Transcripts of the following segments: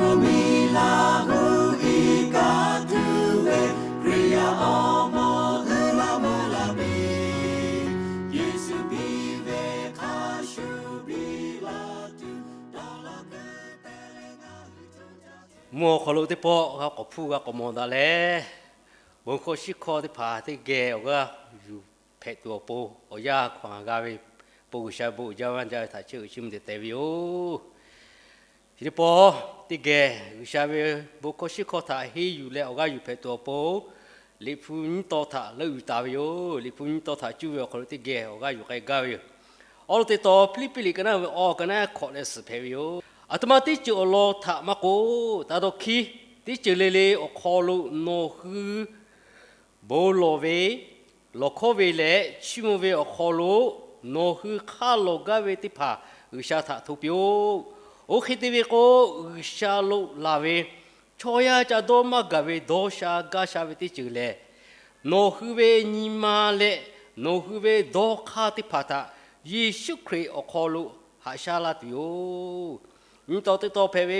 Miˬ laˬ gu iˉ kaˆ tuˬ ve Hkriꞈ yaˇ awˬ moˍ uiˍ la mvuh la piˇ. Yeˍsuˆ piˇ ve hk'a shuˍ piˇ la tuˬ dawˇ law kuiˬ te leh ngaˬ hui mvuhˇ awˬ hk'aw lo teˇ pawˆ g'a k'awꞈ hpuˇ g'a k'awꞈ mawˬ daꞈ leh, bon hkawˇ shiˉ hkawˇ teˇ hpaˍ teˇ geh awˬ g'aˇ yuˬ hpehꞈ tuˬ awˬ pon, awˬ yanˇ hkawˇ g'a ve pon G'uiˬsha bon uiˍ jaˇ ve teˇ htaꞈ chehˇ uiˍ chiˇ mvuh te te ve yoˬ. Chi teˇ pawˆ teˇ geh G'uiˬsha ve bon hkawˇ shiˉ hkawˇ htaꞈ henˇ yuˬ leh awˬ g'aˇ yuˬ hpehꞈ tuˬ awˬ pon, Liꞈ hpu nyiˇ taw htaꞈ leuˆ yuˬ taˍ ve yoˬ. Liꞈ hpu nyiˇ taw htaꞈ cuˇ ve awˬ hk'aw lo teˇ geh awˬ g'aˇ yuˬ k'ai gaˇ ve yoˬ. Awˬ lawn teˇ taw Hpiˇliˇpiˆ liꞈ ka naˆ ve awˬ ka naˆ hkawꞈ leh suhˍ hpehꞈ ve yoˬ. Aˬ htoꞈ ma teˇ ceuˬ awˬ lawn htaꞈ maˇ k'oˆ, taˇ dawˇ hkiˉ, teˇ ceuˬ le le awˬ hk'aw lo nawˬ hui bon lawˬ ve, lawˬ hkawˇ ve leh chiˇ mvuh ve awˬ hk'aw lo nawˬ hui hk'aˇ lawˬ gaˇ ve teˇ hpaˍ G'uiˬsha htaꞈ hto piˇ-oˆ. Oˇ hk'e te ve k'o, G'uiˬsha lo laˬ ve chaw yaˇ ca dawˇ maˇ gaˬ ve dawˇ sha gaˇ sha ve teˇ ceuˬ lehˬ, nawˬ hui ve nyi ma leh nawˬ hui ve dawˇ hk'aˇ teˇ hpaˍ htaꞈ Yeˍsuˆ Hkriꞈ awˬ hk'aw lo haꞈ shaˉ laˇ tuˬ yoˬ. Nyi taw teˇ taw hpehꞈ ve,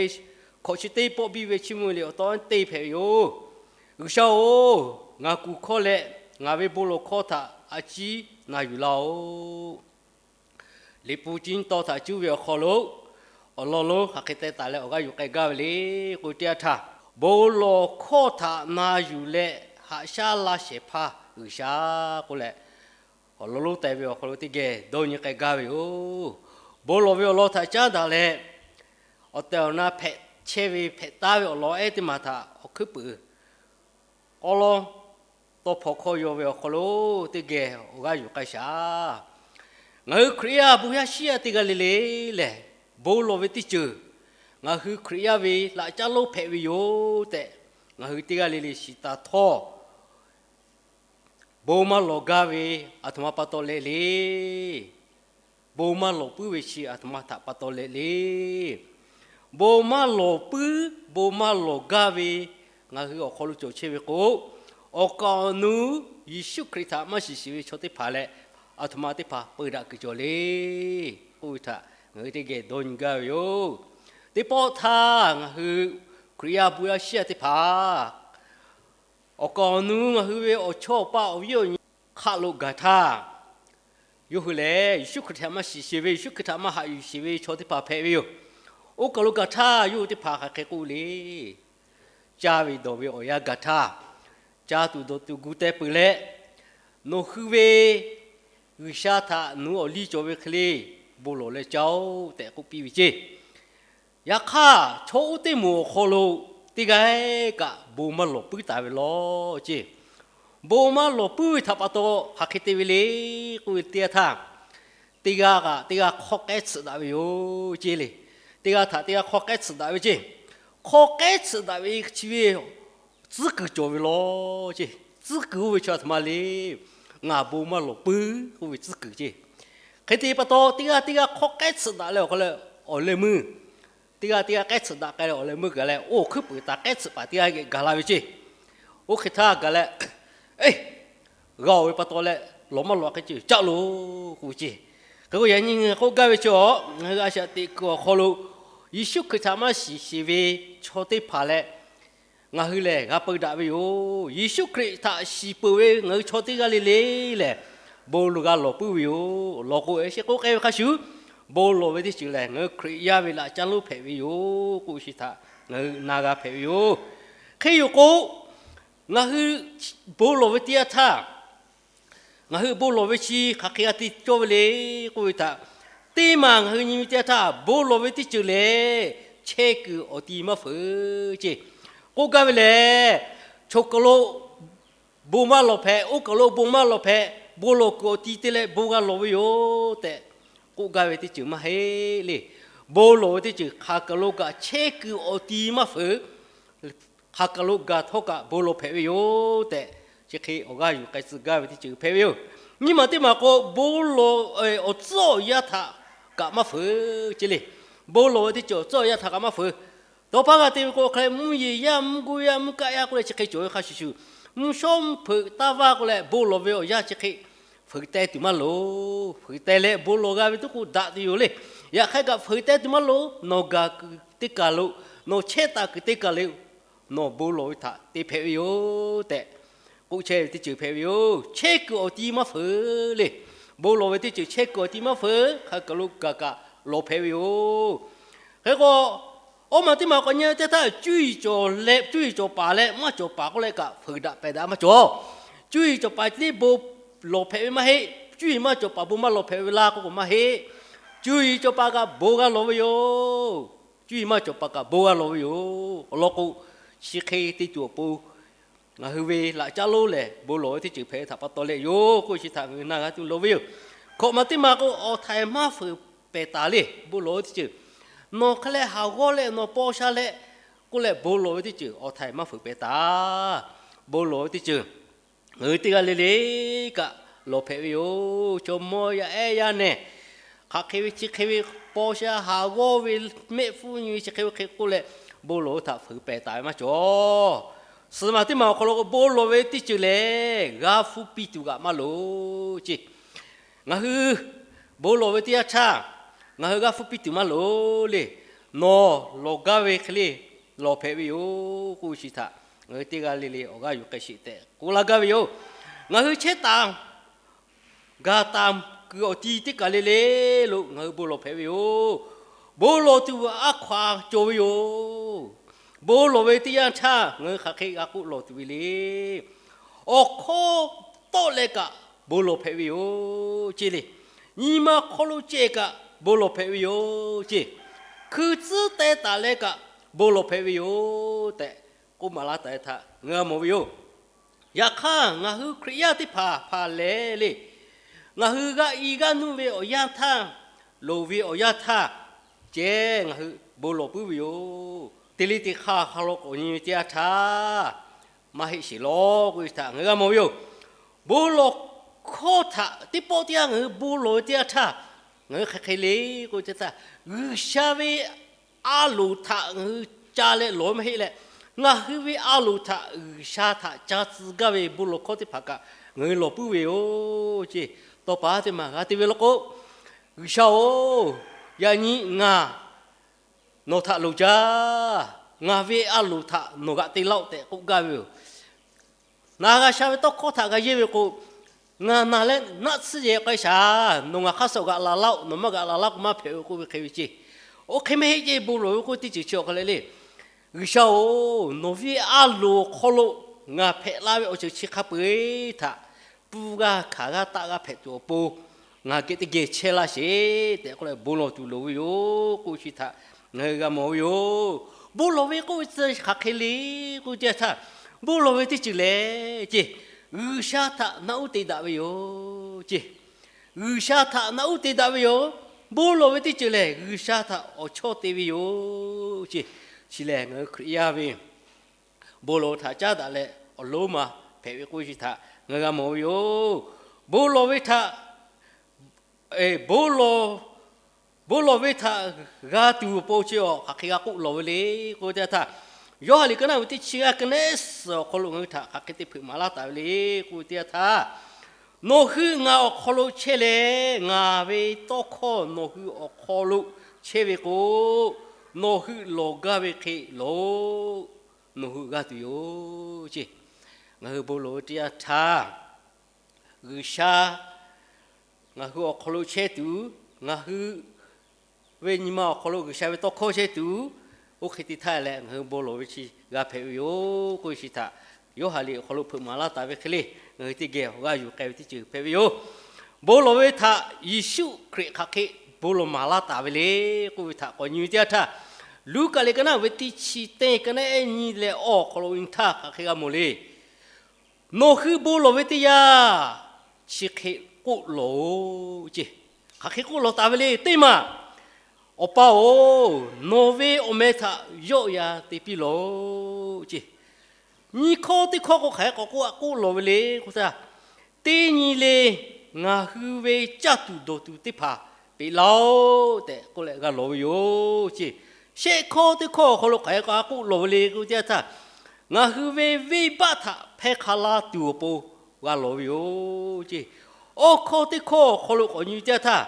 hkawꞈ chi teˇ pawˆ biˇ ve chiˇ mvuh liꞈ awˬ taw teˇ hpehꞈ ve yoˬ. G'uiˬsha-oˬ, ngaˬ kuˬ hkawˇ leh ngaˬ ve bon lawˬ hkawˇ htaꞈ a ciˉ na yuˬ laˇ-oˆ. Liꞈ hpu chi nyiˇ taw htaꞈ cuˇ ve awˬ hk'aw lo awˬ lawn lonˉ hk'aˬ hk'e teh taˍ leh awˬ g'aˇ yuˬ k'ai gaˇ ve le k'o, teˇ yanˇ htaˇ bon lawˬ hkawˇ htaꞈ na yuˬ leh haꞈ shaˉ laˇ shehˍ hpaˇ G'uiˬsha k'oˆ leh, awˬ lawn lonˉ teh ve awˬ hk'aw lo teˇ geh dawˇ nyi k'ai gaˇ ve yoˬ. Bon lawˬ ve awˬ lawn htaꞈ caˉ daꞈ leh, awˬ tehˬ awˬ na hpehꞈ chehˇ ve hpehꞈ taˉ ve awˬ lawn ehˉ teˇ maˬ htaꞈ awˬ hkuiˉ puiˍ k'aw lawˇ tawˇ hpaw hkawˇ yaw ve awˬ hk'aw lo teˇ geh awˬ g'aˇ yuˬ k'ai shaˍ. Ngaˬ hui Hkriꞈ yaˇ bon yaˇ shiˉ yaˇ teˇ g'aˇ le le lehˬ, bon lawˬ ve teˇ ceuˬ ngaˬ hui Hkriꞈ yaˇ ve laꞈ caˉ lonˉ hpehꞈ ve yoˬ tehꞈ, ngaˬ hui teˇ g'aˇ le le shiˍ taˍ htawˇ, bon maˇ lawˬ gaˇ ve aˬ htoꞈ ma pa taw leh le. Bon maˇ lawˬ puiˉ ve chi aˬ htoꞈ ma htaꞈ pa taw leh le. Bon maˇ lawˬ puiˉ, bon maˇ lawˬ gaˇ ve ngaˬ hui awˬ hk'aw lo cawˬ chehˇ ve k'o, awˬ kaˍ awˬ nu Yeˍsuˆ Hkriꞈ htaꞈ maˇ shiˍ shiˍ ve chaw teˇ hpaˍ leh aˬ htoꞈ ma teˇ hpaˍ peu daꞈ kuiˬ cawˬ le k'oˆ ve htaꞈ ngaˬ hui teˇ geh dawˇ nyi gaˇ ve yoˬ. Teˇ pawˆ htaˇ ngaˬ hui Hkriꞈ yaˇ bon yaˇ shiˉ yaˇ teˇ hpaˍ awˬ kaˍ awˬ nu ngaˬ hui ve awˬ chawˇ awˬ paˆ awˬ viˉ awˬ nyi hk'aˆ lo gaˬ htaˇ, yawˇ hui lehˬ Yeˍsuˆ Hkriꞈ htaꞈ maˇ shiˍ shiˍ ve, Yeˍsuˆ Hkriꞈ htaꞈ maˇ haꞈ yuˬ shiˍ ve chaw teˇ hpaˍ hpehꞈ ve yoˬ. Oˇ kaˬ lo gaˬ htaˇ yawˇ hui teˇ hpaˍ hk'aˬ hk'e k'oˆ le. Caˇ ve dawˬ ve awˬ yanˇ gaˬ htaˇ, caˇ tuˬ dawˬ tuˬ gu teh peuˬ leh, nawˬ hui ve G'uiˬsha htaꞈ nawˬ hui awˬ liˇ cawˬ ve hk'e le bon lawˬ leh caˇ-oˆ tehꞈ k'oˆ piˇ ve ceˇ. Yaꞈ hk'aˇ, chaw oˇ teˇ moˍ awˬ hk'aw lo teˇ g'aˇ kaꞈ bon maˇ lawˬ puiˉ taˍ ve law ceˇ. Bon maˇ lawˬ puiˉ ve htaꞈ pa taw hk'aˬ hk'e te ve le k'oˆ ve teˇ yanˇ htaˇ, teˇ g'aˇ kaꞈ teˇ g'aˇ hk'awˇ k'ehˉ tsuhꞈ daꞈ ve yoˬ ceˇ le. Teˇ g'aˇ htaꞈ teˇ g'aˇ hk'awˇ k'ehˉ tsuhꞈ daꞈ ve ceˇ. Hk'awˇ k'ehˉ tsuhꞈ daꞈ ve chi ve tcuhˉ kuiˬ cawˬ ve law ceˇ. Tcuhˉ kuiˬ oˇ ve chi aˬ htoꞈ ma le. Ngaˬ bon maˇ lawˬ puiˉ k'oˆ ve tcuhˉ kuiˬ ceˇ. Hk'e te pa taw, teˇ g'aˇ teˇ g'aˇ hk'awˇ k'ehˉ tsuhꞈ daꞈ leh awˬ hk'aw leh awˬ leh meuˇ, teˇ g'aˇ teˇ g'aˇ k'ehˉ tsuhꞈ daꞈ k'ai leh awˬ leh meuˇ gaˬ leh, oˇ hkuiˉ puiˍ taˍ k'ehˉ tsuhꞈ paˍ teˇ g'aˇ geh gaˬ la ve ceˇ. Oˇ hk'e htaˇ gaˬ leh, Eˇ, g'a-oˬ ve pa taw leh lawˬ maˇ lawˬ hk'e ceˇ, caˆ loˬ k'oˆ ve ceˇ. Hk'e k'o, yaꞈ nyi ngaˬ k'oˆ gaˇ ve chi awˬ, ngaˬ hui a shaꞈ teꞈ kuiˬ awˬ hk'aw lo Yeˍsuˆ Hkriꞈ htaꞈ maˇ shiˍ sheˍ ve chaw teˇ hpaˍ leh ngaˬ hui lehˬ g'a peu daꞈ ve yoˬ. Yeˍsuˆ Hkriꞈ htaꞈ shiˍ peuˬ ve ngaˬ hui chaw teˇ g'aˇ le le lehˬ, bon lawˬ g'a lawˬ puiˉ ve yoˬ. Lawˬ k'o, eˬ, chi k'oˆ k'ai ve hk'a shuˍ, bon lawˬ ve teˇ ceuˬ lehˬ, ngaˬ hui Hkriꞈ yaˇ ve laꞈ caˇ lonˉ hpehꞈ ve yoˬ k'oˆ ve chi htaꞈ ngaˬ hui na g'a hpehꞈ ve yoˬ. Hk'e yoˬ k'o, ngaˬ hui bon lawˬ ve teˇ yanˇ htaˇ, ngaˬ hui bon lawˬ ve chi hk'aˬ hk'e g'a te cawˇ ve le k'oˆ ve htaꞈ, teˇ maˬ ngaˬ hui nyi ve teˇ yanˇ htaˇ, bon lawˬ ve teˇ ceuˬ lehˬ, chehˇ kuiˬ awˬ ti maˇ feuˍ ceˇ. K'oˆ gaˇ ve lehˬ, choˬ kaˬ lo bon maˇ lawˬ hpehꞈ, oˇ kaˬ lo bon maˇ lawˬ hpehꞈ, bon lawˬ kuiˬ awˬ ti te leh bon g'a lawˬ ve yoˬ tehꞈ k'oˆ gaˇ ve teˇ ceuˬ maˇ heˆ le. Bon lawˬ ve teˇ ceuˬ hk'aˬ kaˬ lo kaꞈ chehˇ kuiˬ awˬ ti maˇ feuˍ. Hk'aˬ kaˬ lo gaˬ htawˇ kaꞈ bon lawˬ hpehꞈ ve yoˬ tehꞈ, chi hk'e awˬ g'aˇ yuˬ k'ai tcuh gaˇ ve teˇ ceuˬ hpehꞈ ve yoˬ. Nyiˇ maˬ teˇ maˬ k'o, bon lawˬ, awˬ tcuhˉ awˬ yanˇ htaꞈ kaꞈ maˇ feuˍ ceˇ le. Bon lawˬ ve teˇ ceuˬ awˬ tcuhˉ awˬ yanˇ htaꞈ kaꞈ maˇ feuˍ. Tawˇ paˉ g'a te ve k'o, hk'a leh mvuhˇ yeˬ yaˇ, mvuhˇ goˇ yaˇ, mvuhˇ kaˆ yaˇ k'oˆ leh chi hk'e cawˬ ve hk'a shuˍ shuˍ, mvuhˇ shawˉ mvuhˇ hpeuꞈ taˇ vaˇ k'oˆ leh bon lawˬ ve awˬ yanˇ chi hk'e feuˍ teh tuˬ maˇ loˍ. Feuˍ teh leh bon lawˬ g'a ve tuˉ k'o daꞈ tuˬ yoˬ le. Yaꞈ hk'aˇ kaꞈ feuˍ teh tuˬ maˇ loˍ. Nawˬ gaˬ kuiˬ teˇ kaˬ lo Nawˬ chehˇ taˍ kuiˬ teˇ kaˬ le, nawˬ bon lawˬ ve htaꞈ te hpehꞈ ve yoˬ tehꞈ k'oˆ chehˇ ve teˇ ceuˬ hpehꞈ ve yoˬ. Chehˇ kuiˬ awˬ ti maˇ feuˍ le. Bon lawˬ ve teˇ ceuˬ chehˇ kuiˬ awˬ ti maˇ feuˍ. Hk'a kaˬ lo kaˬ kaꞈ lawˬ hpehꞈ ve yoˬ. Hk'e k'o, awˇ maˬ teˇ maˬ k'awꞈ nyi teˇ htaˇ, cuˇ yiˍ cawˬ leh cuˇ yiˍ cawˬ paˍ leh maˇ cawˬ paˍ k'oˆ leh kaꞈ feuˍ daꞈ pehˬ daꞈ maˇ cawˬ. Cuˇ yiˍ cawˬ paˍ tiˉ bon lawˬ hpehꞈ ve maˇ heˆ. Cuˇ yiˍ maˇ cawˬ paˍ bon maˇ lawˬ hpehꞈ ve laˇ k'oˆ k'o maˇ heˆ. Cuˇ yiˍ cawˬ paˍ kaꞈ bon g'a lawˬ ve yoˬ. Cuˇ yiˍ maˇ cawˬ paˍ kaꞈ bon g'a lawˬ ve yoˬ. Awˬ lawn k'o, chi hk'e te tuˬ awˬ pon ngaˬ hui ve laꞈ caˉ lonˉ lehˬ, bon lawˬ ve teˇ ceuˬ hpehꞈ ve htaꞈ pa taw leh yoˬ k'oˆ chi htaꞈ ngaˬ hui na g'a tuˬ loˍ ve yoˬ. Hkawꞈ maˬ teˇ maˬ k'o, awˬ htaiˍ maˇ fuiˍ pehˬ taˍ le. Bon lawˬ ve teˇ ceuˬ, nawˬ hk'e leh haˍ g'awˇ leh nawˬ paw sha leh k'oˆ leh bon lawˬ ve teˇ ceuˬ awˬ htaiˍ maˇ fuiˍ pehˬ taˍ. Bon lawˬ ve teˇ ceuˬ ngaˬ hui teˇ g'aˇ le le kaꞈ lawˬ hpehꞈ ve yoˬ. Chaw mawˇ yaˇ ehˉ yaˇ nehˬ, hk'aˬ hk'e ve chi hk'e ve paw sha haˍ g'awˇ ve, mehˆ hpfuhˇ nyi ve chi hk'e ve hk'e k'oˆ leh, bon lawˬ ve htaꞈ fuiˍ pehˬ taˍ ve maˇ cawˬ. Suhˍ maˬ teˇ maˬ awˬ hk'aw lo k'o, bon lawˬ ve teˇ ceuˬ lehˬ g'a hpuˇ piˇ tuˬ kaꞈ maˇ loˍ ceˇ. Ngaˬ hui bon lawˬ ve teˇ yanˇ htaˇ, ngaˬ hui g'a hpuˇ piˇ tuˬ maˇ loˍ le. Nawˬ lawˬ gaˇ ve hk'e le lawˬ hpehꞈ ve yoˬ k'oˆ ve chi htaꞈ ngaˬ hui teˇ g'aˇ le le awˬ g'aˇ yuˬ k'ai sheˍ tehꞈ k'oˆ laˇ gaˇ ve yoˬ. Ngaˬ hui chehˇ taˍ gaˬ taˍ kuiˬ awˬ ti teˇ kaˬ le le lo ngaˬ hui bon lawˬ hpehꞈ ve yoˬ. Bon lawˬ tuˬ aˉ hkaw a cawˬ ve yoˬ. Bon lawˬ ve teˇ yanˇ htaˇ ngaˬ hui hk'aˬ hk'e g'a k'oˆ lawˬ tuˬ ve le. Awˬ hkawˇ tawˆ leh kaꞈ bon lawˬ hpehꞈ ve yoˬ ceˇ le. Nyi ma hk'aw lo ceh kaꞈ bon lawˬ hpehꞈ ve yoˬ ceˇ. Hkui tcuhˉ teh taˍ leh kaꞈ bon lawˬ hpehꞈ ve yoˬ tehꞈ k'oˆ maˍ laˇ taˍ ve htaꞈ ngaˬ hui g'a mawˬ ve yoˬ. Yaꞈ hk'aˇ, ngaˬ hui Hkriꞈ yaˇ teˇ hpaˍ hpaˍ lehˬ le, ngaˬ hui g'a i g'aˇ nuˇ ve awˬ yanˇ htaˇ, loˍ ve awˬ yanˇ htaˇ ceh ngaˬ hui bon lawˬ puiˉ ve yoˬ. Te le te hk'aˇ hk'a law k'awꞈ nyi ve teˇ yanˇ htaˇ, maˇ heˆ sheˍ lawˬ k'oˆ ve htaꞈ ngaˬ hui g'a mawˬ ve yoˬ. Bon lawˬ hkawˇ htaꞈ teˇ pawˆ teˇ yanˇ ngaˬ hui bon lawˬ ve teˇ yanˇ htaˇ, ngaˬ hui hk'aˬ hk'e le k'oˆ ve teˇ htaˇ, G'uiˬsha ve a loˍ htaꞈ ngaˬ hui ca leh lawˬ ve maˇ heˆ leh, ngaˬ hui ve a loˍ htaꞈ G'uiˬsha htaꞈ ca tcuh gaˇ ve bon lawˬ hkawˇ teˇ hpaˍ kaꞈ ngaˬ hui lawˬ puiˉ ve yoˬ ceˇ. Tawˇ pa teˇ maˬ g'a te ve law k'o, G'uiˬsha-oˬ, yaꞈ nyi ngaˬ nawˬ htaꞈ loˍ jaˇ. Ngaˬ ve a loˍ htaꞈ nawˬ g'aꞈ te laˇ-oˆ tehꞈ k'oˆ gaˇ ve yoˬ. Ngaˬ g'a sha ve tawˇ hkawˇ htaꞈ g'a yehˇ ve k'o, ngaˬ naˬ leh naˆ tsuhˇ yehˬ k'ai shaˍ. Nawˬ ngaˬ hk'aˇ suh g'aꞈ laˬ laˇ-oˆ, nawˬ maˇ g'aꞈ laˬ laˇ k'o maˇ hpehꞈ ve k'oˆ ve hk'e ve ceˇ. Oˇ hk'e maˇ heˆ ceˇ, bon lawˬ ve k'oˆ ve teˇ ceuˬ chi awˬ hk'aw leh le, G'uiˬsha-oˬ, nawˬ ve a loˍ awˬ hk'aw lo ngaˬ hpehꞈ la ve awˬ ceuˬ chi hk'a peu-eˬ htaꞈ pfuhˇ g'aˇ hkanˍ g'aˇ taˆ g'aˇ hpehꞈ tuˬ awˬ pon ngaˬ geh teˇ geh chehˇ laˇ sheˍ tehꞈ k'oˆ leh bon lawˬ tuˬ loˍ ve yoˬ k'oˆ ve chi htaꞈ ngaˬ hui g'a mawˬ ve yoˬ. Bon lawˬ ve k'oˆ ve tcuh hk'aˬ hk'e le k'oˆ ve teˇ yanˇ htaˇ, bon lawˬ ve teˇ ceuˬ lehˬ ceˇ, G'uiˬsha htaꞈ naˆ uˉ te daꞈ ve yoˬ ceˇ. G'uiˬsha htaꞈ naˆ uˉ te daꞈ ve yoˬ. Bon lawˬ ve teˇ ceuˬ lehˬ G'uiˬsha htaꞈ awˬ chawˇ te ve yoˬ ceˇ. Chi lehˬ ngaˬ hui Hkriꞈ yaˇ ve bon lawˬ htaꞈ caˉ daꞈ leh awˬ lonˉ ma hpehꞈ ve k'oˆ ve chi htaꞈ ngaˬ hui g'a mawˬ ve yoˬ. Bon lawˬ ve htaꞈ, bon lawˬ, bon lawˬ ve htaꞈ g'a tuˬ awˬ pon chi awˬ hk'aˬ hk'e g'a k'oˆ lawˬ ve le k'oˆ ve teˇ yanˇ htaˇ, Yoˇhanˬ liꞈ ka naˆ ve teˇ chi g'aˇ ka neˉ suhˍ awˬ hk'aw lo ngaˬ hui htaꞈ hk'aˬ hk'e te hpeuꞈ maˍ laˇ taˍ ve le k'oˆ ve teˇ yanˇ htaˇ, Nawˬ hui ngaˬ awˬ hk'aw lo chehˇ leh, ngaˬ ve tawˇ hkawˇ nawˬ hui awˬ hk'aw lo chehˇ ve k'o, nawˬ hui lawˬ gaˇ ve hk'e lawˬ-oꞈ. Nawˬ hui g'a tuˬ yoˬ ceˇ. Ngaˬ hui bon lawˬ ve teˇ yanˇ htaˇ, G'uiˬsha ngaˬ hui awˬ hk'aw lo chehˇ tuˬ, ngaˬ hui ve nyi ma awˬ hk'aw lo G'uiˬsha ve tawˇ hkawˇ chehˇ tuˬ, oˇ hk'e te htaˇ leh ngaˬ hui bon lawˬ ve chi g'a hpehꞈ ve yoˬ k'oˆ ve chi htaꞈ Yoˇhanˬ liꞈ awˬ hk'aw lo hpeuꞈ maˍ laˇ taˍ ve hk'e le, ngaˬ hui teˇ geh awˬ g'aˇ yuˬ k'ai ve teˇ ceuˬ hpehꞈ ve yoˬ. Bon lawˬ ve htaꞈ Yeˍsuˆ Hkriꞈ hk'aˬ hk'e bon lawˬ maˍ laˇ taˍ ve le k'oˆ ve htaꞈ k'awꞈ nyi ve teˇ yanˇ htaˇ, Luˉkaꞈ liꞈ ka naˆ ve teˇ chi teˇ ka naˆ ehˉ nyi leh awˬ hk'aw lo nyi htaˇ hk'aˬ hk'e g'a mawˬ le. Nawˬ hui bon lawˬ ve teˇ yanˇ, chi hk'e k'oˆ lawˬ-oꞈ ceˇ. Hk'aˬ hk'e k'oˆ lawˬ taˍ ve le, teˇ maˬ, Awˬ pa-oˬ, nawˬ ve awˬ meh htaꞈ yawˆ yan te piˇ lawˬ-oꞈ ceˇ. Nyiˇ hkawˇ teˇ hkawˇ k'o hk'aˬ hk'e k'awꞈ k'oˆ a k'oˆ lawˬ ve le k'oˆ htaˇ, teˇ nyi le ngaˬ hui ve caˇ tuˬ dawˬ tuˬ teˇ hpaˍ peꞈ laˇ-oˆ tehꞈ k'oˆ leh g'a lawˬ ve yoˬ ceˇ. Shehˆ hkawˇ teˇ hkawˇ awˬ hk'aw lo hk'aˬ hk'e k'awꞈ k'oˆ lawˬ ve le k'oˆ ve teˇ yanˇ htaˇ, ngaˬ hui ve venˇbaˆ htaꞈ hpehˇ hk'a la tuˬ awˬ pon g'a lawˬ ve yoˬ ceˇ. Awˇ hkawˇ teˇ hkawˇ awˬ hk'aw lo k'awꞈ nyi teˇ yanˇ htaˇ,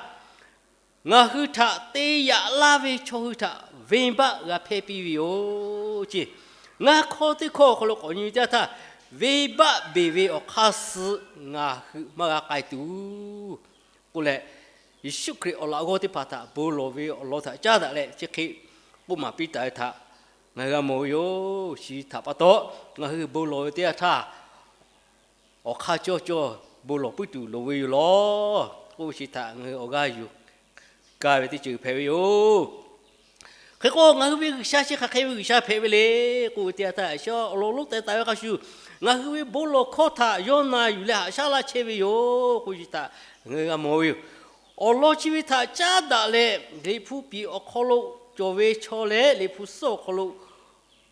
Ngaˬ hui htaꞈ te yaꞈ laˇ ve chaw hui htaꞈ venˇbaˆ g'a hpehˇ piˇ ve yoˬ ceˇ. Ngaˇ hkawˇ teˇ hkawˇ awˬ hk'aw lo k'awꞈ nyi ve teˇ yanˇ htaˇ, venˇbaˆ beˬ ve awˬ hk'aˇ suh ngaˬ hui maˇ g'a k'ai tuˬ k'oˆ leh, Yeˍsuˆ Hkriꞈ awˬ laꞈ g'awˇ teˇ hpaˍ htaꞈ bon lawˬ ve awˬ lawn htaꞈ caˉ daꞈ leh chi hk'e k'oˆ maˍ piˇ taˍ ve htaꞈ ngaˬ hui g'a mawˬ ve yoˬ. Chi htaꞈ pa taw, ngaˬ hui bon lawˬ ve teˇ yanˇ htaˇ, awˬ hk'aˇ cawˇ cawˇ bon lawˬ puiˉ tuˬ loˍ ve yoˬ law k'oˆ ve chi htaꞈ ngaˬ hui awˬ g'aˇ yuˬ gaˇ ve teˇ ceuˬ hpehꞈ ve yoˬ. Hk'e k'o, ngaˬ hui ve G'uiˬsha chi hk'aˬ hk'e ve G'uiˬsha hpehꞈ ve le k'oˆ ve teˇ yanˇ htaˇ, awˬ lawn lonˉ teh taˍ ve hk'a shuˍ, ngaˬ hui ve bon lawˬ hkawˇ htaꞈ yawˇ na yuˬ leh haꞈ shaˉ laˇ chehˇ ve yoˬ k'oˆ ve chi htaꞈ ngaˬ hui g'a mawˬ ve yoˬ. Awˬ lawn chi ve htaꞈ caˉ daꞈ leh, Liꞈ hpu piˍ awˬ hk'aw lo cawˬ ve chaw leh Liꞈ hpu suhˉ awˬ hk'aw lo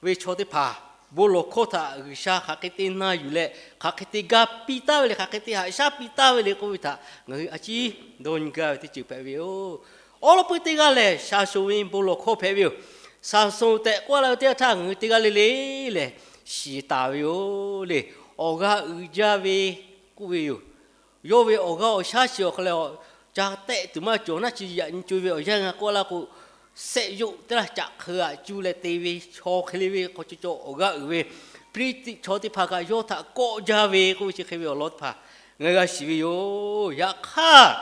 ve chaw teˇ hpaˍ bon lawˬ hkawˇ htaꞈ G'uiˬsha hk'aˬ hk'e te na yuˬ leh, hk'aˬ hk'e te gaˇ piˇ taˍ ve le, hk'aˬ hk'e te haꞈ shaˉ piˇ taˍ ve le k'oˆ ve htaꞈ ngaˬ hui a ciˉ dawˇ nyi gaˇ ve teˇ ceuˬ hpehꞈ ve yoˬ. Awˉ lawˉ peuˇ teˇ g'aˇ lehˬ, Saˍsonˍ ve bon lawˬ hkawˇ hpehꞈ ve yoˬ. Saˍsonˍ tehꞈ k'oˆ laˇ ve teˇ yanˇ htaˇ ngaˬ hui teˇ g'aˇ le le lehˬ shiˍ taˍ ve yoˬ le. Awˬ g'aˇ uiˍ jaˇ ve k'oˆ ve yoˬ. Yawˇ ve awˬ g'aˇ awˬ shaˉ chi awˬ hk'aw leh, ca tehˆ tuˬ maˇ cawˬ naˉ, chi yaꞈ nyi co-e ve awˬ yanˇ g'a k'oˆ laˇ k'o, shehˆ yoˆ teˇ laˇ caꞈ hk'eu g'aꞈ cuˇ leh te ve chaw hk'e le ve hk'aw caw caw awˬ g'aˇ uiˍ ve Hpiˇliˇtiˆ chaw teˇ hpaˍ kaꞈ yawˇ htaꞈ kawˆ jaˇ ve k'oˆ ve chi hk'e ve awˬ lawn teˇ hpaˍ ngaˬ hui g'a shiˍ ve yoˬ. Yaꞈ hk'aˇ,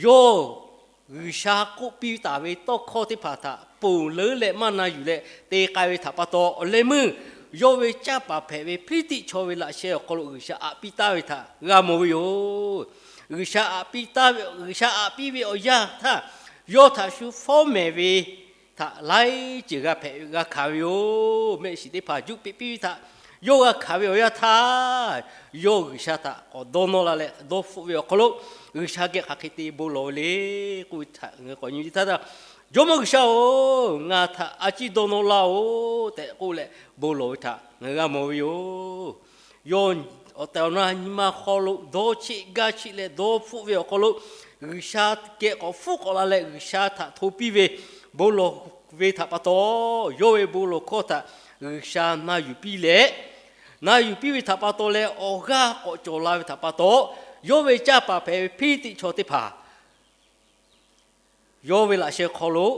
yawˇ G'uiˬsha k'oˆ piˇ taˍ ve tawˇ hkawˇ teˇ hpaˍ htaꞈ ponˬ leuˉ leh maˇ na yuˬ leh te k'ai ve htaꞈ pa taw, awˬ leh meuˇ yawˇ ve canˇ paˍ hpehꞈ ve Hpiˇliˇtiˆ chaw ve laꞈ sheh awˬ hk'aw lo G'uiˬsha aꞈ piˇ taˍ ve htaꞈ g'a mawˬ ve yoˬ. G'uiˬsha aꞈ piˇ taˍ ve, G'uiˬsha aꞈ piˇ ve awˬ yanˇ htaˇ, yawˇ htaꞈ shu fawˉ mehˍ ve htaꞈ laiˉ ceuˬ g'a hpehꞈ g'a hkanˍ ve yoˬ. Mehˆ shiˍ teˇ hpaˍ juˆ peꞈ piˇ ve htaꞈ yawˇ g'a hkanˍ ve awˬ yanˇ htaˇ, yawˇ G'uiˬsha htaꞈ k'awꞈ dawˇ nawˇ la leh dawˇ hpfuhˆ ve awˬ hk'aw lo, G'uiˬsha geh hk'aˬ hk'e te bon lawˬ ve le k'oˆ ve htaꞈ ngaˬ hui k'awꞈ nyi ve teˇ yanˇ htaˇ, Jawˇmawˇ G'uiˬsha-oˬ, ngaˬ htaꞈ a ciˉ dawˇ nawˇ laˇ-oˬ tehꞈ k'oˆ leh bon lawˬ ve htaꞈ ngaˬ hui g'a mawˬ ve yoˬ. Yawˇ awˬ tehˬ awˬ na nyi ma hk'aw lo dawˇ cheˆ gaˇ cheˆ leh dawˇ hpfuhˆ ve awˬ hk'aw lo, G'uiˬsha geh k'awꞈ hpfuhˆ k'awꞈ la leh G'uiˬsha htaꞈ hto piˇ ve bon lawˬ ve htaꞈ pa taw, yawˇ ve bon lawˬ hkawˇ htaꞈ G'uiˬsha na yuˬ piˇ leh, na yuˬ piˇ ve htaꞈ pa taw leh awˬ g'aˇ k'awꞈ cawˬ la ve htaꞈ pa taw, yawˇ ve canˇ paˍ hpehꞈ ve Hpiˇliˇtiˆ chaw teˇ hpaˍ yawˇ ve laꞈ sheh hk'aw lo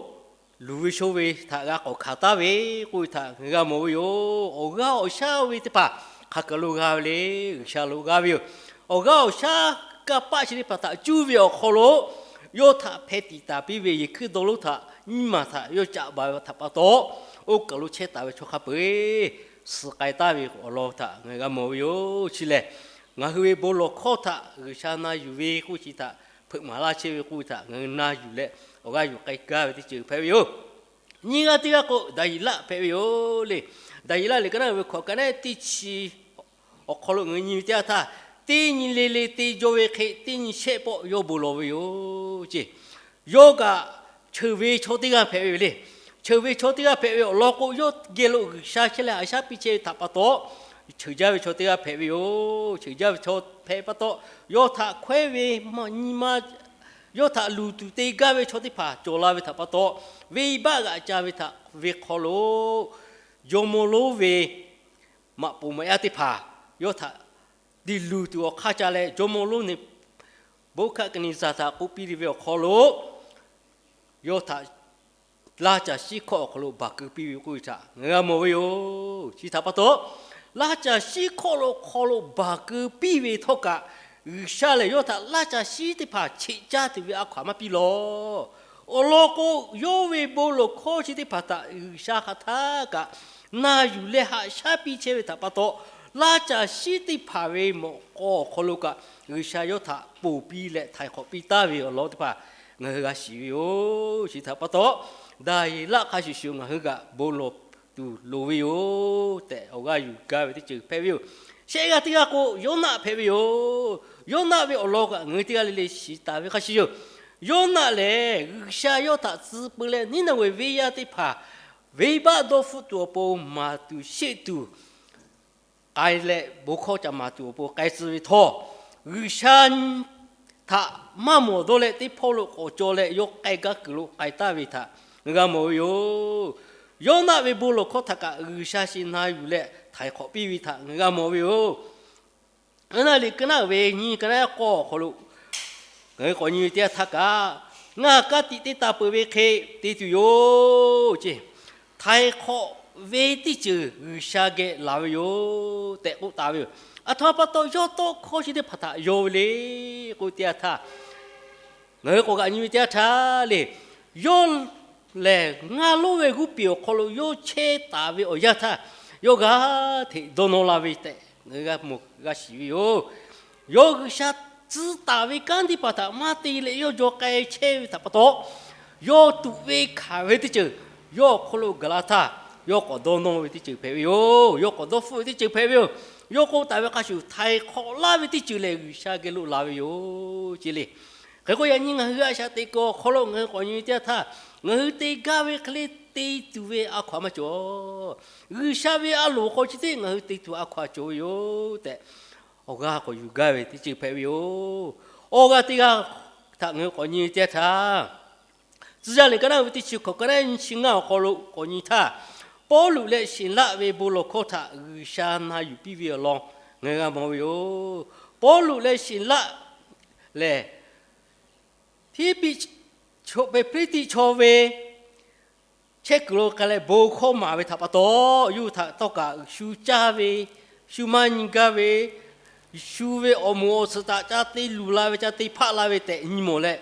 luˬ ve sho ve htaꞈ g'a k'awꞈ hkanˍ taˍ ve k'oˆ ve htaꞈ ngaˬ hui g'a mawˬ ve yoˬ. Awˬ g'aˇ awˬ shaˉ ve teˇ hpaˍ hk'aˬ kaˬ lo g'a ve le. G'uiˬsha lo g'a ve yoˬ. Awˬ g'aˇ awˬ shaˉ kanˇ paˆ chi teˇ hpaˍ htaꞈ cuˇ ve awˬ hk'aw lo yawˇ htaꞈ hpeh tiꞈ taˍ piˇ ve yehˬ hkuiˉ dawˇ lonˉ htaꞈ nyiˇ maˬ htaꞈ yawˇ caꞈ baˬ ve htaꞈ pa taw, oˇ kaˬ lo chehˇ taˍ ve chaw hk'a peu-eˬ suh k'ai taˍ ve awˬ lawn htaꞈ ngaˬ hui g'a mawˬ ve yoˬ. Chi lehˬ, ngaˬ hui ve bon lawˬ hkawˇ htaꞈ G'uiˬsha na yuˬ ve k'oˆ chi htaꞈ hpeuꞈ maˍ laˇ chehˇ ve k'oˆ ve htaꞈ ngaˬ hui na yuˬ leh awˬ g'aˇ yuˬ k'ai gaˇ ve teˇ ceuˬ hpehꞈ ve yoˬ. Nyiˇ g'aˇ teˇ g'aˇ k'o, Daˍyeˍlaˆ hpehꞈ ve yoˬ le. Daˍyeˍlaˆ liꞈ ka naˉ ve hkawꞈ ka naˉ teˇ chi awˬ hk'aw lo ngaˬ hui nyi ve teˇ yanˇ htaˇ, teˇ nyi le le te jaw ve hk'e teˇ nyi shehˆ pawˆ yawˇ bon lawˬ ve yoˬ ceˇ. Yawˇ kaꞈ cheuˬ ve chaw teˇ g'aˇ hpehꞈ ve yoˬ le. Cheuˬ ve chaw teˇ g'aˇ hpehꞈ ve awˬ lawn k'o, yawˇ geh lo G'uiˬsha chehˇ leh haꞈ shaˉ piˇ chehˇ ve htaꞈ pa taw, cheuˬ jaˇ ve chaw teˇ g'aˇ hpehꞈ ve yoˬ. Cheuˬ jaˇ ve chaw hpehꞈ pa taw, yawˇ htaꞈ hkawehˉ ve nyi ma, yawˇ htaꞈ luˬ tuˬ te gaˇ ve chaw teˇ hpaˍ cawˬ la ve htaꞈ pa taw, venˇbaˆ g'aꞈ ca ve htaꞈ ve hk'aw lo jawˇmawˇ lonˉ ve maꞈ poˍ maꞈ yaˇ teˇ hpaˍ yawˇ htaꞈ te luˬ tuˬ awˬ hk'aˇ ca leh, jawˇmawˇ lonˉ Neˍboˆhkaˆneˍzaˍ htaꞈ k'oˆ piˇ ve awˬ hk'aw lo, yawˇ htaꞈ laˇ caˬ shiˉ hkawˆ awˬ hk'aw lo baˬ keu piˇ ve k'oˆ ve htaꞈ ngaˬ hui g'a mawˬ ve yoˬ. Chi htaꞈ pa taw, laˇ caˬ shiˉ hkawˆ lo hk'aw lo baˬ keu piˇ ve htawˇ kaꞈ, G'uiˬsha lehˬ yawˇ htaꞈ laˇ caˬ shiˉ teˇ hpaˍ cheꞈ caˇ tuˬ ve a hkaw-anˬ maˇ piˇ lawˬ. Awˬ lawn k'o, yawˇ ve bon lawˬ hkawˇ chi teˇ hpaˍ htaꞈ G'uiˬsha hk'aˬ htaˇ kaꞈ na yuˬ leh haꞈ shaˉ piˇ chehˇ ve htaꞈ pa taw, laˇ caˬ shiˉ teˇ hpaˍ ve mawꞈ k'aw awˬ hk'aw lo kaꞈ, G'uiˬsha yawˇ htaꞈ ponˬ piˇ leh htaiˍ hk'awꞈ piˇ taˍ ve awˬ lawn teˇ hpaˍ ngaˬ hui g'a shiˍ ve yoˬ. Chi htaꞈ pa taw, Daˍyeˍlaˆ hk'a shuˍ shuˍ ngaˬ hui kaꞈ bon lawˬ tuˬ loˍ ve yoˬ tehꞈ awˬ g'aˇ yuˬ gaˇ ve teˇ ceuˬ hpehꞈ ve yoˬ. Shehˆ g'aˇ teˇ g'aˇ k'o, Yawˇnaˆ hpehꞈ ve yoˬ. Yawˇnaˆ ve awˬ lawn kaꞈ ngaˬ hui teˇ g'aˇ le le shiˍ taˍ ve hk'a shuˍ yoˬ. Yawˇnaˆ lehˬ, G'uiˬsha yawˇ htaꞈ tcuh peu leh Niˇnaˬveˍ venˇ yaˇ teˇ hpaˍ venˇbaˆ dawˇ hpfuhˆ tuˬ awˬ pon maˍ tuˬ sheˆ tuˬ k'ai leh, bon hkawˇ ca maˍ tuˬ awˬ pon k'ai tcuh ve htawˇ, G'uiˬsha htaꞈ maˇ mawˬ dawˇ leh teˇ hpawˇ lo k'awꞈ caw leh yawˇ k'ai gaˇ kuiˬ lo k'ai taˍ ve htaꞈ ngaˬ hui g'a mawˬ ve yoˬ. Yawˇnaˆ ve bon lawˬ hkawˇ htaꞈ kaꞈ G'uiˬsha shi na yuˬ leh htaiˍ hk'awꞈ piˇ ve htaꞈ ngaˬ hui g'a mawˬ ve yoˬ. Yawˇnaˆ liꞈ ka naˉ ve nyiˇ ka naˉ k'awˇ awˬ hk'aw lo ngaˬ hui k'awꞈ nyi ve teˇ yanˇ htaˇ kaꞈ, Ngaˬ ka tiꞈ te taˍ peuˬ ve hk'e te tuˬ yoˬ ce. Htaiˍ hk'awꞈ ve teˇ ceuˬ G'uiˬsha geh laˬ ve yoˬ tehꞈ k'oˆ taˍ ve yoˬ. Aˬ htoꞈ ma pa taw yawˇ tawˇ hkawˇ chi teˇ hpaˍ htaꞈ yaw ve le k'oˆ teˇ yanˇ htaˇ, ngaˬ hui k'awꞈ g'aꞈ nyi ve teˇ yanˇ htaˇ le, yawˇ lehˬ ngaˇ lonˉ ve g'uˇ peˬ awˬ hk'aw lo yawˇ chehˇ taˍ ve awˬ yanˇ htaˇ, yawˇ g'a hteꞈ dawˇ nawˇ la ve tehꞈ ngaˬ hui g'a mawˬ g'a shiˍ ve yoˬ. Yawˇ G'uiˬsha tcuh taˍ ve kanˉ teˇ hpaˍ htaꞈ maˇ te leh yawˇ jaw k'ai chehˇ ve htaꞈ pa taw, yawˇ tuꞈ ve hkanˍ ve teˇ ceuˬ yawˇ awˬ hk'aw lo gaˬ la htaˇ, yawˇ k'awꞈ dawˇ nawˇ ve teˇ ceuˬ hpehꞈ ve yoˬ. Yawˇ k'awꞈ dawˇ hpfuhˆ ve teˇ ceuˬ hpehꞈ ve yoˬ. Yawˇ k'oˆ taˍ ve hk'a shuˍ, htaiˍ hk'awꞈ laˇ ve teˇ ceuˬ lehˬ G'uiˬsha geh lo laˬ ve yoˬ ce le. Hk'e k'o, yaꞈ nyi ngaˬ hui a shaꞈ teꞈ kuiˬ awˬ hk'aw lo ngaˬ hui k'awꞈ nyi ve teˇ yanˇ htaˇ, ngaˬ hui te gaˇ ve hk'e le te tuˬ ve a hkaw-anˬ maˇ cawˬ. G'uiˬsha ve a loˍ hk'aw chi teˇ ngaˬ hui te tuˬ a hkaw-anˬ cawˬ ve yoˬ tehꞈ, awˬ g'aˇ k'awꞈ yuˬ gaˇ ve teˇ ceuˬ hpehꞈ ve yoˬ. Awˬ g'aˇ teˇ g'aˇ htaꞈ ngaˬ hui k'awꞈ nyi ve teˇ yanˇ htaˇ, Tcuh yaˇ liꞈ ka naˉ ve teˇ chi hkawꞈ ka naˉ nyi chi ngaˇ awˬ hk'aw lo k'awꞈ nyi htaˇ, Pawˇluꞈ leh Siˍlaˆ ve bon lawˬ hkawˇ htaꞈ G'uiˬsha na yuˬ piˇ ve awˬ lawn ngaˬ hui g'a mawˬ ve yoˬ. Pawˇluꞈ leh Siˍlaˆ lehˬ, Hpiˇliˇpiˆ chaw ve chehˇ kuiˬ lo k'ai leh bon hkawˇ maˍ ve htaꞈ pa taw, yawˇ hui htaꞈ htawˇ kaꞈ shu caˇ ve, shu maˇ nyi gaˇ ve, shu ve awˬ moˍ awˬ tsuhꞈ htaꞈ ca te luˬ la ve, ca te hpaˆ la ve tehꞈ nyi mawˬ leh,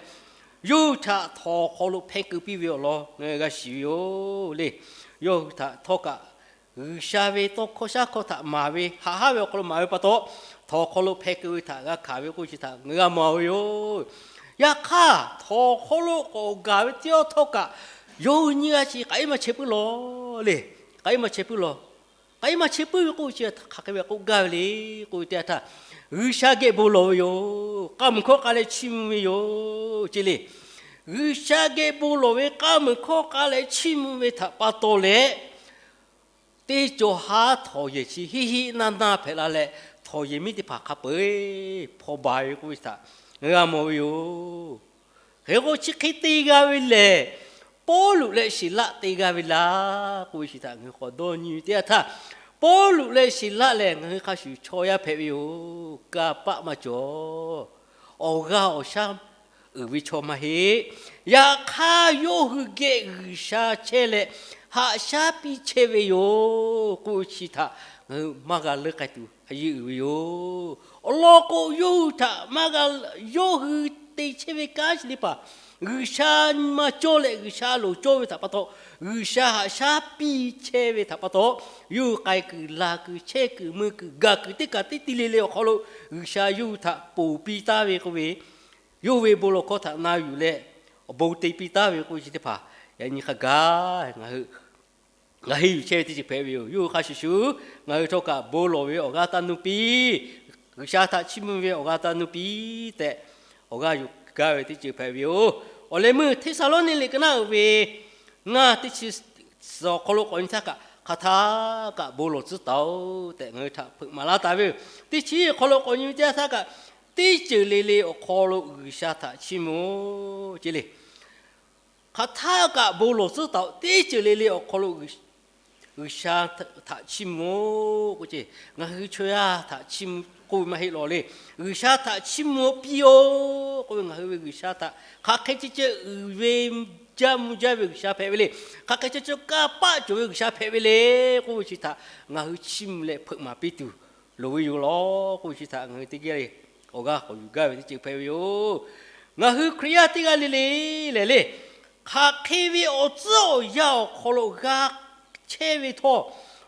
yawˇ hui htaꞈ htawnˍ hk'aw lo hpeh keu piˇ ve awˬ lawn ngaˬ hui g'a shiˍ ve yoˬ le. Yawˇ hui htaꞈ htawˇ kaꞈ G'uiˬsha ve tawˇ hkawˇ shaˉ hkawˇ htaꞈ maˍ ve, haꞈ haˉ ve awˬ hk'aw lo maˍ ve pa taw, htawnˍ hk'aw lo hpeh keu ve htaꞈ g'a hkanˍ ve k'oˆ chi htaꞈ ngaˬ hui g'a mawˬ ve yoˬ. Yaꞈ hk'aˇ, htawnˍ hk'aw lo k'awꞈ gaˬ ve teˇ yanˇ htawˇ kaꞈ, yawˇ hui nyiˇ g'aˇ chi k'aꞈ iˉ maˇ chehˇ puiˉ lawˬ le. K'aꞈ iˉ maˇ chehˇ puiˉ lawˬ. K'aꞈ iˉ maˇ chehˇ puiˉ ve k'oˆ chi hk'aˬ hk'e ve k'oˆ gaˇ ve le k'oˆ ve teˇ yanˇ htaˇ, G'uiˬsha geh bon lawˬ ve yoˬ. K'aˇ muiˬ hkawˇ k'a leh chiˇ mvuh ve yoˬ ce le. G'uiˬsha geh bon lawˬ ve k'aˇ muiˬ hkawˇ k'a leh chiˇ mvuh ve htaꞈ pa taw leh, teˇ cawˬ haˉ htawnˍ yehˬ chi hiˆ hiˆ naˇ naˇ hpehꞈ la leh, htawnˍ yehˬ miˉ teˇ hpaˍ hk'a peu-eˬ hpawnˬ baˬ ve k'oˆ ve chi htaꞈ ngaˬ hui g'a mawˬ ve yoˬ. Hk'e k'o, chi hk'e te g'a ve lehˬ, Pawˇluꞈ leh Siˍlaˆ te g'a ve laˇ k'oˆ ve chi htaꞈ ngaˬ hui k'awꞈ dawˇ nyi ve teˇ yanˇ htaˇ, Pawˇluꞈ leh Siˍlaˆ lehˬ ngaˬ hui hk'a shuˍ chaw yaˇ hpehꞈ ve yoˬ. Kanˇ paˆ maˇ cawˬ. Awˬ g'aˇ awˬ shaˉ uiˍ ve chaw maˇ heˆ. Yaꞈ hk'aˇ, yawˇ hui geh G'uiˬsha chehˇ leh haꞈ shaˉ piˇ chehˇ ve yoˬ k'oˆ ve chi htaꞈ ngaˬ hui maˇ g'a leuˉ k'ai tuˬ a yeˇ uiˍ ve yoˬ. Awˬ lawn k'o, yawˇ hui htaꞈ maˇ g'a, yawˇ hui te chehˇ ve kanˉ chi teˇ hpaˍ G'uiˬsha nyi ma cawˇ leh G'uiˬsha loˍ cawˇ ve htaꞈ pa taw, G'uiˬsha haꞈ shaˉ piˇ chehˇ ve htaꞈ pa taw, yawˇ hui k'ai kuiˬ, la kuiˬ, chehˇ kuiˬ, mui kuiˬ, gaˬ kuiˬ teˇ kaꞈ teˇ ti le le awˬ hk'aw lo G'uiˬsha yawˇ hui htaꞈ ponˬ piˇ taˍ ve k'oˆ ve, yawˇ ve bon lawˬ hkawˇ htaꞈ na yuˬ leh awˬ bon te piˇ taˍ ve k'oˆ ve chi teˇ hpaˍ yaꞈ nyi hk'a gaˬ ngaˬ hui g'a henˇ yuˬ chehˇ ve teˇ ceuˬ hpehꞈ ve yoˬ. Yawˇ hui hk'a shuˍ shuˍ ngaˬ hui htawˇ kaꞈ bon lawˬ ve awˬ g'aˇ taˇ nuˇ piˇ, G'uiˬsha htaꞈ chiˇ mvuh ve awˬ g'aˇ taˇ nuˇ piˇ tehꞈ awˬ g'aˇ yuˬ gaˇ ve teˇ ceuˬ hpehꞈ ve yoˬ. Awˬ leh meuˇ Hteˇsaˍlawˇniˆ liꞈ ka naˉ uiˍ ve ngaˇ teˇ chi suhˍ awˬ hk'aw lo k'awꞈ nyi htaˇ kaꞈ, hk'aˬ htaˇ kaꞈ bon lawˬ tcuhˉ taˍ-oꞈ tehꞈ ngaˬ hui htaꞈ hpeuꞈ maˍ laˇ taˍ ve yoˬ. Teˇ chi awˬ hk'aw lo k'awꞈ nyi ve teˇ yanˇ htaˇ kaꞈ, teˇ ceuˬ le le awˬ hk'aw lo G'uiˬsha htaꞈ chiˇ mvuh-oꞈ ce le. Hk'aˬ htaˇ kaꞈ bon lawˬ tcuhˉ taˍ-oꞈ, teˇ ceuˬ le le awˬ hk'aw lo G'uiˬsha htaꞈ chiˇ mvuh-oꞈ k'oˆ ce. Ngaˬ hui chaw yaˇ htaꞈ chiˇ mvuh k'oˆ ve maˇ heˆ lawˬ le. G'uiˬsha htaꞈ chiˇ mvuh piˇ-oˆ k'oˆ ve, ngaˬ hui ve G'uiˬsha htaꞈ hk'aˬ hk'e ceh ceh uiˍ ve, jaˇ mvuh jaˇ ve G'uiˬsha hpehꞈ ve le. Hk'aˬ hk'e ceh ceh kanˇ paˆ cawˬ ve G'uiˬsha hpehꞈ ve le k'oˆ ve chi htaꞈ ngaˬ hui chiˇ mvuh leh hpeuꞈ maˍ piˇ tuˬ loˍ ve yoˬ lawˬ k'oˆ ve chi htaꞈ ngaˬ hui teˇ geh awˬ g'aˇ k'awꞈ yuˬ gaˇ ve teˇ ceuˬ hpehꞈ ve yoˬ. Ngaˬ hui Hkriꞈ yaˇ teˇ g'aˇ le le lehˬ le, hk'aˬ hk'e ve awˬ tcuhˉ awˬ yanˇ awˬ hk'aw lo g'a chehˇ ve htawˇ,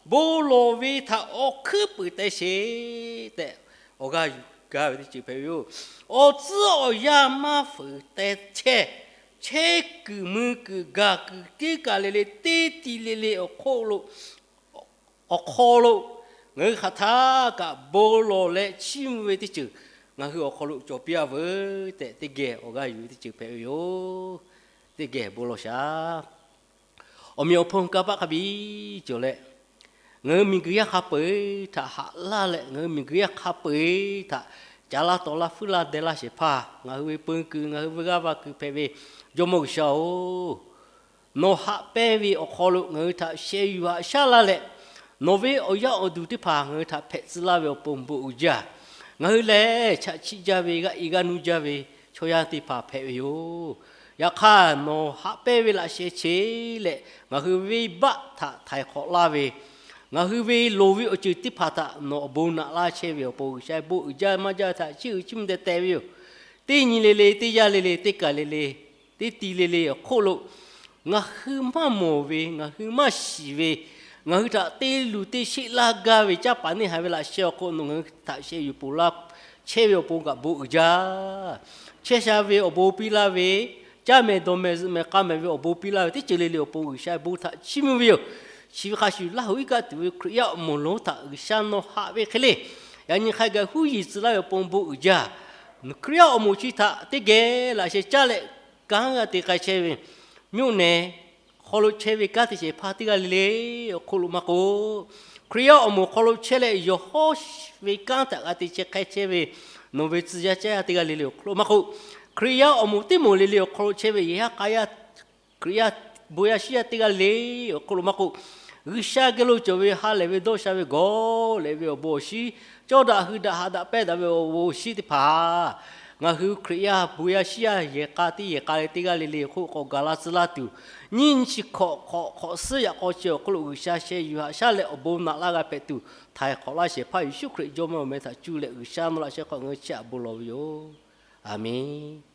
bon lawˬ ve htaꞈ awˬ hkuiˉ puiˍ teh sheˍ tehꞈ awˬ g'aˇ yuˬ gaˇ ve teˇ ceuˬ hpehꞈ ve yoˬ. Awˬ tcuhˉ awˬ yanˇ maˇ fuiˍ teh chehˇ, chehˇ kuiˬ mui kuiˬ gaˬ kuiˬ teˇ kaˬ le le teˇ ti le le awˬ hk'oˆ lo awˬ hk'aw lo ngaˬ hui hk'aˬ htaˇ kaꞈ bon lawˬ leh chiˇ mvuh ve teˇ ceuˬ ngaˬ hui awˬ hk'aw lo cawˬ piˇ-a veuˬ tehꞈ teˇ geh awˬ g'aˇ yuˬ ve teˇ ceuˬ hpehꞈ ve yoˬ. Teˇ geh bon lawˬ shaˍ. Awˬ meꞈ awˬ hponˇ kanˇ paˆ hk'a biˇ cawˬ leh, ngaˬ hui miˬguiˬ yaˇ hk'a peu-eˬ htaꞈ haꞈ laˇ leh, ngaˬ hui miˬguiˬ yaˇ hk'a peu-eˬ htaꞈ caˍ laˇ tawˍ laˇ fuiˉ laˇ deh laˇ shehˍ hpaˇ ngaˬ hui ve peu kuiˬ, ngaˬ hui ve g'aˇ va kuiˬ hpehꞈ ve Jawˇmawˇ G'uiˬsha-oˬ, nawˬ haꞈ pehnˇ ve awˬ hk'aw lo ngaˬ hui htaꞈ sheh yuˬ haꞈ shaˉ laˇ leh, nawˬ ve awˬ yaˇ awˬ duˬ teˇ hpaˍ ngaˬ hui htaꞈ hpehꞈ tcuh laˇ ve awˬ pon bon uiˍ jaˇ. Ngaˬ hui lehˬ chaꞈ chiˆ jaˇ ve, g'aˇ e g'aˇ nuˇ jaˇ ve chaw yaˇ teˇ hpaˍ hpehꞈ ve yoˬ. Yaꞈ hk'aˇ, nawˬ haꞈ pehnˇ ve laꞈ sheh che leh, ngaˬ hui venˇbaˆ htaꞈ htaiˍ hk'awꞈ laˇ ve, ngaˬ hui ve loˍ ve awˬ ceuˬ teˇ hpaˍ htaꞈ nawˬ awˬ bon naꞈ laˇ chehˇ ve awˬ pon, G'uiˬsha bon uiˍ jaˇ maˇ jaˇ ve htaꞈ chiˇ uiˍ chiˇ mvuh teh teh ve yoˬ. Teˇ nyi le le, teˇ yanˇ le le, teˇ kaˬ le le, teˇ ti le le awˬ hk'oˆ lo ngaˬ hui maˇ mawˬ ve, ngaˬ hui maˇ shiˍ ve, ngaˬ hui htaꞈ te luˬ te sheˆ laˇ gaˇ ve caˇ paˍ neˇ haiˬ ve laꞈ sheh awˬ hk'oˆ nawˬ ngaˬ hui htaꞈ sheh yuˬ ponˬ laˇ chehˇ ve awˬ pon kaꞈ bon uiˍ jaˇ. Chehˇ sha ve awˬ bon piˇ laˇ ve, caˇ mehˍ dawˬ mehˍ zuhꞈ mehˍ k'a mehˍ ve awˬ bon piˇ laˇ ve teˇ ceuˬ le le awˬ pon G'uiˬsha bon htaꞈ chiˇ mvuh ve yoˬ. Chi ve hk'a shuˍ, Laˇ huˍ iˉ kaˆ tuˬ ve Hkriꞈ yaˇ awˬ moˍ lonˉ htaꞈ G'uiˬsha nawˬ haꞈ ve hk'e le, yaꞈ nyi hk'a gaˬ huˉ yiˍ tcuh laˇ ve awˬ pon bon uiˍ jaˇ. Hkriꞈ yaˇ awˬ moˍ chi htaꞈ teˇ geh laꞈ sheh caˇ leh kanˉ g'a te k'ai chehˇ ve, mvuhˇ nehˬ hk'aw lo chehˇ ve kanˉ te shehˍ hpaˇ teˇ g'aˇ le le awˬ hk'oˆ lo maˇ k'oˆ, Hkriꞈ yaˇ awˬ moˍ hk'aw lo chehˇ leh yawˬ hawˉ ve kanˉ htaꞈ g'a te chehˇ hk'e chehˇ ve nawˬ ve tcuh yaˇ caˇ yaˇ teˇ g'aˇ le le awˬ hk'oˆ lo maˇ k'oˆ, Hkriꞈ yaˇ awˬ moˍ teˇ moˍ le le awˬ hk'aw lo chehˇ ve yehˬ yaˇ k'a yaˇ, Hkriꞈ yaˇ bon yaˇ shiˉ yaˇ teˇ g'aˇ le le awˬ hk'oˆ lo maˇ k'oˆ, G'uiˬsha geh lo cawˬ ve ha lehˬ ve dawˇ sha ve gawˬ lehˬ ve awˬ bon awˬ shinˉ, cawˇ daꞈ hui daꞈ haꞈ daꞈ pehˇ daꞈ ve awˬ bon awˬ shinˉ teˇ hpaˍ, ngaˬ hui Hkriꞈ yaˇ bon yaˇ shiˉ yaˇ yehˬ k'a teˇ yehˬ k'a le teˇ g'aˇ le le awˬ hk'oˆ k'awꞈ gaˬ la tcuh laˇ tuˬ, nyiˇ nyi chi hkawꞈ hk'awꞈ hk'awꞈ suhˉ yaꞈ k'aw chi awˬ hk'oˆ lo G'uiˬsha sheh yuˬ haꞈ shaˉ leh awˬ bon naꞈ laˇ g'a hpehꞈ tuˬ, htaiˍ hk'awꞈ laˇ shehˍ hpaˇ Yeˍsuˆ Hkriꞈ Jawˇmawˇ ve awˬ meh htaꞈ cuˇ leh G'uiˬsha nawˬ laꞈ sheh hk'aw ngaˬ hui chiˇ aꞈ bon lawˬ ve yoˬ. Aˬmenˍ.